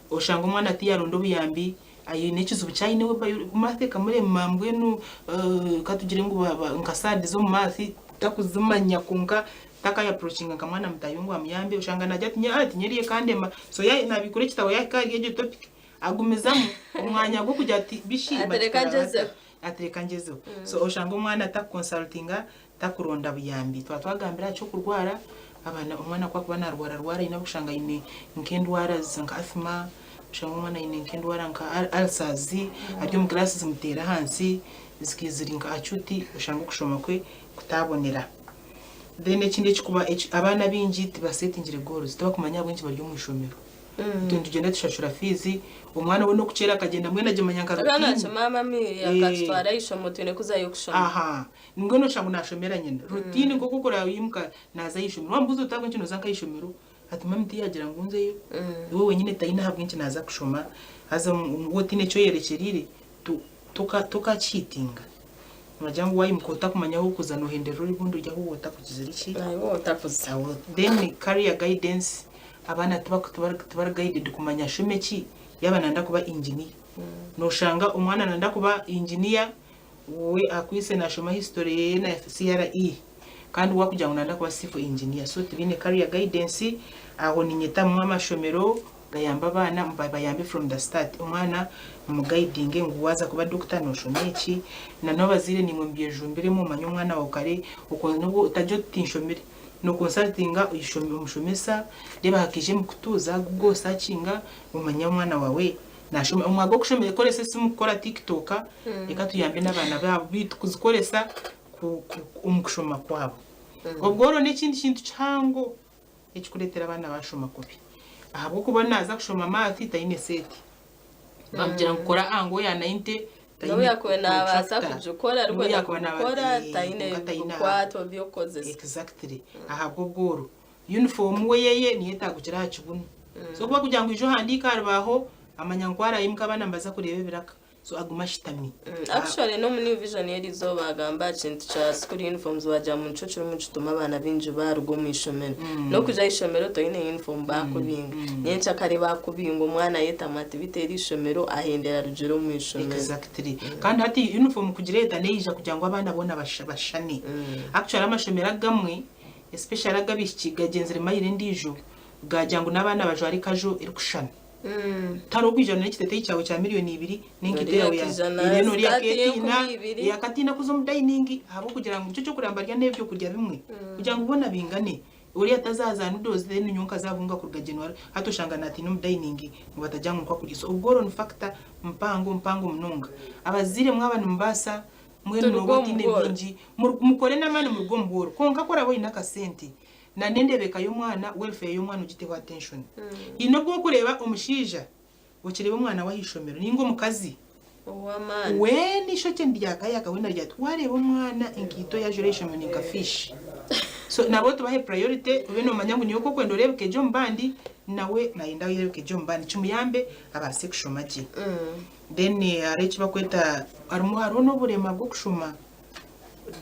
[SPEAKER 2] Oshanga omwana tiyaronda obuyambi Aine ekizibu ki aine we math ekamurema mbwenu katugire ngu nka surds omu math takuzimanya kwonka takayaproachinga nka mwana mutaahi we ngu amuyambe oshanga nagira ati nyowe nyowe eriyo ekandema so nabikura ekitabo yahika ahari egyo topic agumizamu omwanya gw'okugira ati bishi
[SPEAKER 1] Ati reka
[SPEAKER 2] bakikora bata
[SPEAKER 1] ngyezeho.
[SPEAKER 2] ati reka ngyezeho so oshanga omwana atakuconsultinga takuronda buyambi twaba twagambire aha ky'okurwara abaana omwana ku akuba narwara rwara haine abu okushanga aine nk'endwara nka asthma oshanga omwana aine nk'endwara nka ulcers ari omu class zimuteera ahansi ziri nka acute oshanga okushoma kwe kutabonera. Then ekindi ekikuba abaana abaingi tibasetingire goals tibakumanya ahabw'enki bari omu ishomero. Itwe nitugyenda tushashura fiizi, omwana we n'okukyera akagyenda mbwenu agimanya nka
[SPEAKER 1] Akaba
[SPEAKER 2] routine.
[SPEAKER 1] nakimama mami akatutwara aha ishomero twine kuzayo kushoma.
[SPEAKER 2] Aha. Mbwenu oshusha ngu naashomera nyina. Routine nk'oku okuraimuka naaza aha ishomero. Waamubuuza oti ahabw'enki nooza nk'aha ishomero? Ati mami tiyaagira ngu nzeyo. Iwe wenyine taine ahabw'enki naaza kushoma. Haza waaba otaine eki oyerekyereire, tokakihitinga. Nibagira ngu waimuka otakumanya ahu orikuza noohenderera ori obundi ori ahu otakugizire ki?
[SPEAKER 1] Ahu otakuza.
[SPEAKER 2] Then career guidance, abaana tibari guided kumanya ashome ki yaaba nayenda kuba engineer. Nooshanga omwana nayenda kuba engineer We akwaitse nashoma history yeye na CRE kandi we akugira ngu nayenda kuba civil engineer so tibaine career guidance aho ninyeta mumwe amashomero gayambe abaana babayambe from the start omwana mumuguidinge ngu waza kuba doctor noshoma eki na nabazaire naimwe mubyejumbiremu omanye omwana wawe kare nobwo otagira oti tinshomire no consultinga omushomesa reeba hakaija emikutu za google searchinga omanye omwana wawe Nashoma omwaka gw'okushoma ekoresa esimu kukora tiktok reka tuyambe n'abaana baitu kuzikoresa omu kushoma kwabo. Obworo n'ekindi kintu kihango ekirikureetera abaana baashoma kubi. Ahabw'okuba naaza kushoma math taine seeti. Bamugira ngu kora angle ya 90
[SPEAKER 1] N'obu
[SPEAKER 2] taine
[SPEAKER 1] yakuba naabaasa
[SPEAKER 2] protractor.
[SPEAKER 1] kugikora
[SPEAKER 2] N'obu
[SPEAKER 1] arikwenda
[SPEAKER 2] yakuba naaba
[SPEAKER 1] kugikora
[SPEAKER 2] eh,
[SPEAKER 1] taine
[SPEAKER 2] kwonka taine aha.
[SPEAKER 1] bikwato by'okukozesa.
[SPEAKER 2] Exactly. Ahabw'obworo. Uniform we yeye niyo etagukira aha kibunu. So kuba kugira ngu ija ohandiike aha rubaaho amanya ngu ku araayimuka abaana nibaza kureeba ebiraka. So aguma ashutami.
[SPEAKER 1] Actually n'omu New Vision y'erizooba agamba aha kintu kya school uniforms wagira ngu nikyo kirimu nikituma abaana baingi baaruga omu ishomero. N'okuja aha ishomero toine uniform baakubinga. Nyenkyakare baakubinga omwana ayetamwa ati beitu eri ishomero ahendera arugire omu ishomero.
[SPEAKER 2] Exactly. Kandi hati uniform kugireeta neija kugira ngu abaana boona bashushane. Actually amashomero agamwe especially ag'abaishiki gagyenzire mayiro endiijo gaagira ngu n'abaana bajware ekajo erikushushana. Tihariho kwija n'ekiteteeyi kyawe kya miriyoni ibiri n'enkaito
[SPEAKER 1] Noriya
[SPEAKER 2] yaawe ya
[SPEAKER 1] akijana,
[SPEAKER 2] reero noriya
[SPEAKER 1] sikaati
[SPEAKER 2] akeetiina,
[SPEAKER 1] y'enkumi ibiri.
[SPEAKER 2] eh, akatiina kuza omu dayiningi ahabw'okugira ngu nikyo ky'okureba nibarya n'ebyokurya bimwe kugira ngu boona baingane. Oriya atazaza aha noodles then nyowe nkazabunga kuruga January hati oshanga natiina omu dayiningi ngu batagira ngu nikwo akurya. So obworo ni factor mpango mpango munonga. Abazaire mwaba nimubaasa mbwenu
[SPEAKER 1] Turuge
[SPEAKER 2] nooba
[SPEAKER 1] omu
[SPEAKER 2] otiine
[SPEAKER 1] bworo.
[SPEAKER 2] bingi mukore n'amaani muruge omu bworo kwonka ku oraabe oine akasente na n'endeebeka y'omwana, welfare y'omwana ogiteho attention. Haine obu orikureeba omushaija okireeba omwana we aha ishomero ninga omukazi
[SPEAKER 1] Ow'amaani.
[SPEAKER 2] weena eishokye niryakayaka weena rya wareeba omwana enkaito ei ajwaire aha ishomero ni nka fish. So nabo tubahe priority obe nomanya ngu niiwe oku orikwenda oreebeke gye omu bandi nawe nayenda areebeke gye omu bandi kimuyambe abaase kushoma gye. Then hariho eki barikweta harimu hariho n'oburema bw'okushoma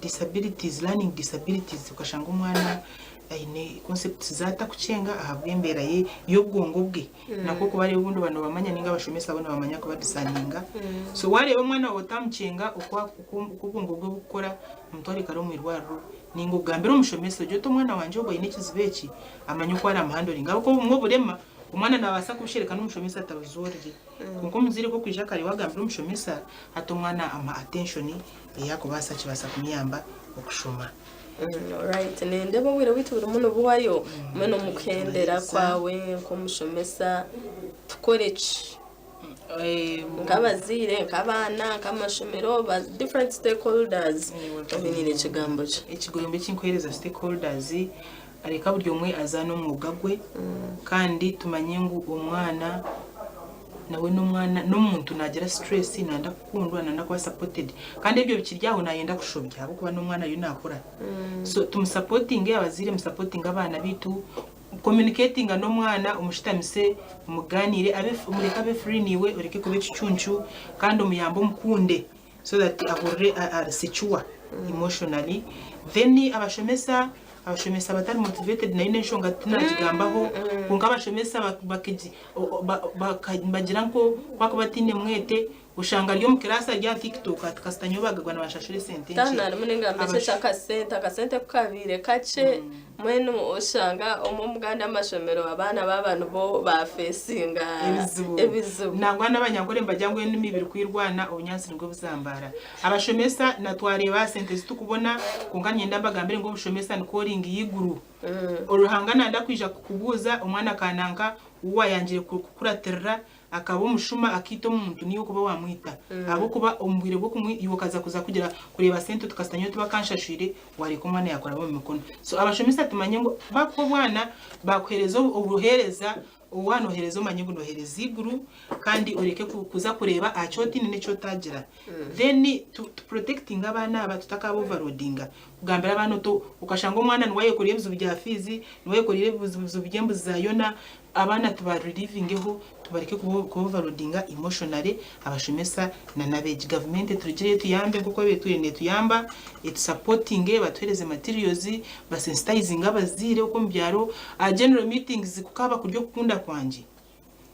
[SPEAKER 2] disabilities, learning disabilities okashanga omwana aine concepts ezi atarikukyenga ahabw'embeera ye y'obwongo bwe nakwo kubareeba obundi oba nobamanya ninga abashomesa bo nibamanya kubadisaninga so wareeba omwana waawe otamukyenga oku oku obwongo bwe burikukora omutware kare omu irwariro ninga ogambire omushomesa ogire oti omwana wangye ogu aine ekizibu eki amanye oku aramuhandoringe ahabw'okuba obumwe oburema omwana nabaasa kubushereka n'omushomesa atabuzoorire. Kwonka omuzaire ku orikwija kare waagambira omushomesa, hati omwana amuha attention ei arikubaasa kibaasa kumuyamba okushoma.
[SPEAKER 1] Alright, nindeeba obwire bwaitu burimu nibuhwayo. Mbwenu omu kuhendera kwawe nk'omushomesa tukore ki? Nk'abazaire, nk'abaana, nk'amashomero, ba different stakeholders, obainiire ekigambo ki?
[SPEAKER 2] Ekigambo eki nkuheereza stakeholders, Reka buri omwe azaane omwoga gwe kandi tumanye ngu omwana nawe n'omwana n'omuntu naagira stress nayenda kukundwa nayenda kuba supported kandi ebyo bikiri aho nayenda kushobya ahabw'okuba n'omwana ariyo naakura so tumusapotinge abazaire musapotinge abaana baitu communicatinga n'omwana omushutamise mugaaniire abe omureke abe free naiwe oreke kuba ekicuncu kandi omuyambe omukunde. so that ahurire ari secure emotionally then abashomesa abashomesa abatari motivated nayo n'enshonga tinagigambaho kwonka abashomesa nibagira nko kwakuba ataine mwete oshanga ari omu class ari aha tiktok ati kasita nyowe bagagwa nibanshashura esente nkye.
[SPEAKER 1] Tano harimu n'engambo eki eky'akasente, akasente ku kabaire kakye Mbwenu oshanga omu omugandi amashomero abaana baaba nibo baafeesinga
[SPEAKER 2] Ebizibu.
[SPEAKER 1] ebizibu.
[SPEAKER 2] Nangwa n'abanyankore nibagira ngu enimi ibiri ku erwana obunyaatsi nibwo buzambaara. Abashomesa na twareeba aha sente ezi turikubona kwonka niinyenda mbagambire ngu obushomesa ni calling y'eiguru. Ruhanga nayenda kwija kukubuuza omwana ka nanka ou waayangire kukuratirira Akaba omushuma akaita omuntu niiwe okuba wamwita ahabw'okuba omu bwire bw'okumwi iwe okaza kuza kugira kureeba sente oti kasita nyowe tibakanshashwire wareka omwana yakuraba omu mikono. So abashomesa tumanye ngu bakuha obwana bakuhereza obuhereza waaba nohereza omanye ngu nohereza eiguru kandi oreke kuza kureeba aha ki otaine n'eki otagira. Then tu protectinge abaana aba tutakaba overloadinga kugambira abaana oti okashanga omwana niwe ayekoreire ebizibu bya fees, niwe ayekoreire ebizibu by'embuzi za yona Abaana tuba relivingeho tubareke kuba overloadinga emotionally abashomesa na nabeegi. Gavumenti eturugireyo etuyambe nkoku ebaire etwire netuyamba, etu supportinge batuhereze materials, ba sensitizinge abazaire okwo omu byaro. Aha general meetings kukaba kuri okukunda kwangye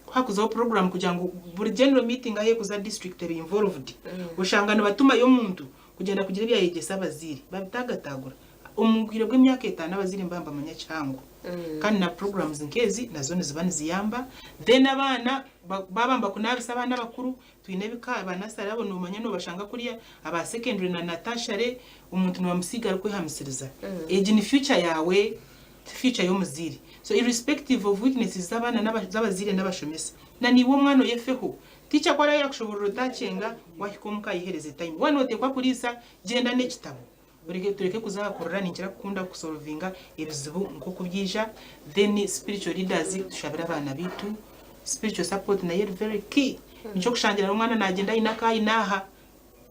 [SPEAKER 2] kuhakuzaho program kugira ngu buri general meeting ahu erikuza district ebe involved. Oshanga nibatumayo omuntu kugyenda kugira ebi yayegyesa abazaire babitagatagura. Omu bwire bw'emyaka etaano abazaire nibaba nibamanya kihango kandi na programs nk'ezi nazo niziba niziyamba then abaana baaba nibakunaabisa abaana abakuru twine ebika ba nasare abo nomanya nobashanga kuriya aba secondary na na tertiary omuntu nibamusiiga arikwehamisiriza egi ni future yaawe ti future y'omuzaire so irrespective of weaknesses z'abaana z'abazaire n'abashomesa na naiwe omwana oyefeho teacher ku araabe yaakushoboorora otakyenga wahika omuka ayehereze time waaba noteekwa kuriisa gyenda n'ekitabo. Oreke tureke kuza aha kurira ninkira kukunda kusolvinga ebizibu nk'oku byija then spiritual leaders tushabire abaana baitu spiritual support nayo eri very key nikyo kushangira omwana nagyenda aine akaayine aha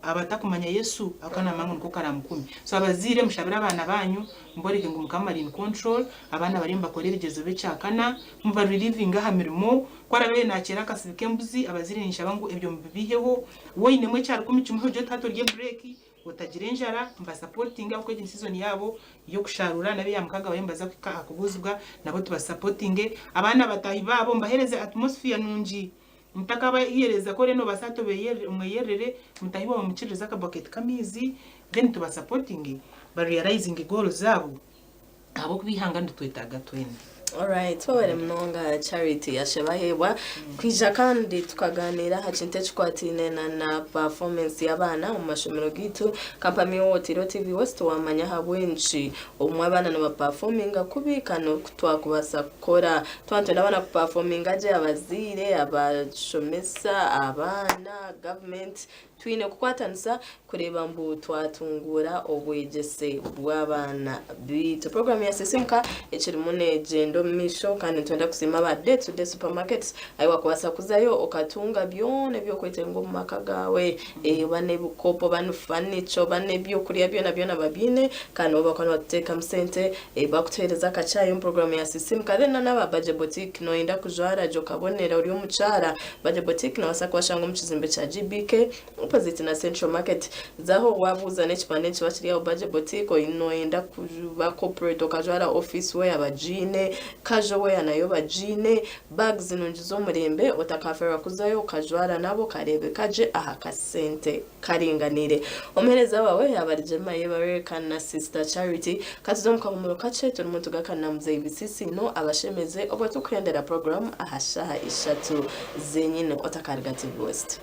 [SPEAKER 2] abatakumanya Yesu ahabw'okuba namanya ngu niko karamukuume so abazaire mushabire abaana banyu muboreke ngu mukama ari in control abaana bariyo nibakora ebigyezo by'ekyakana muba relivinge aha mirimo ku arabe nakyera akasibi k'embuzi abazaire ninshaba ngu ebyo mubibiheho woinemu ekyarukumi kimuhe ogire oti hati orye break Otagira enjara, mubasapotinge ahabw'okuba egi ni season yaabo y'okusharuura nabo eya mukaaga bariyo nibaza kuhika aha kubuuzibwa nabo tubasapotinge. Abaana bataahi baabo mubaheereze atmosphere nungi mutakabaheereza ku oriyo noobaasa hati omweyerere mutaahi waawe omukiririze akabaketi k'amaizi then tubasapotinge ba realizinge goal zaabo. Ahabw'okuba eihanga niritwetaaga twena.
[SPEAKER 1] Alright, twebare munonga Charity Ashebaheebwa kwija kandi tukaganiira aha kintu ekikwataine na na performance y'abaana omu mashomero gaitu. Kampami Owotiire TV West wamanya ahabw'enki obumwe abaana nibapafominga kubi kandi n'oku twakubaasa kukora twaba nitwenda abaana kupafominga gye abazaire, abashomesa, abaana, government Twine kukwatanisa kureeba ngu twatunguura obwegyese bw'abaana baitu. Puroguraamu ya Sisimuka ekirimu neegyenda omu maisho kandi nitwenda kusiima aba Day to Day Supermarkets ahu wakubaasa kuzayo okatunga byona ebi orikwetenga omu maka gaawe oba n'ebikopo oba ni furniture oba n'ebyokurya byona byona babiine kandi nabo bakuba nibatuteekamu sente bakutuheereza akacaayi omu puroguraamu ya Sisimuka. Then n'aba Baje Boutique nooyenda kujwara gye okabonera ori omukyara Baje Boutique nobaasa kubashanga omu kizimbe kya GBK opposite na Central Market. Zaho wabuuza n'ekipande nikiba kiri aho Baje Boutique noyenda kuba corporate okajwara office wear bagiine, casual wear nayo bagiine, bags nungi z'omurembe otakaferwa kuzayo okajwara nabo okareebeka gye aha kasente karinganiire. Omuheereza waawe yaaba ari Jeremiah Yebare kandi na Sister Charity. Ka tuze omu kahumuro kakye turimu nitugakana na Muzeeyi Bitsitsino abashemeze obwo turikuhendera puroguraamu aha shaaha ishatu zenyine. Otakaruga TV West.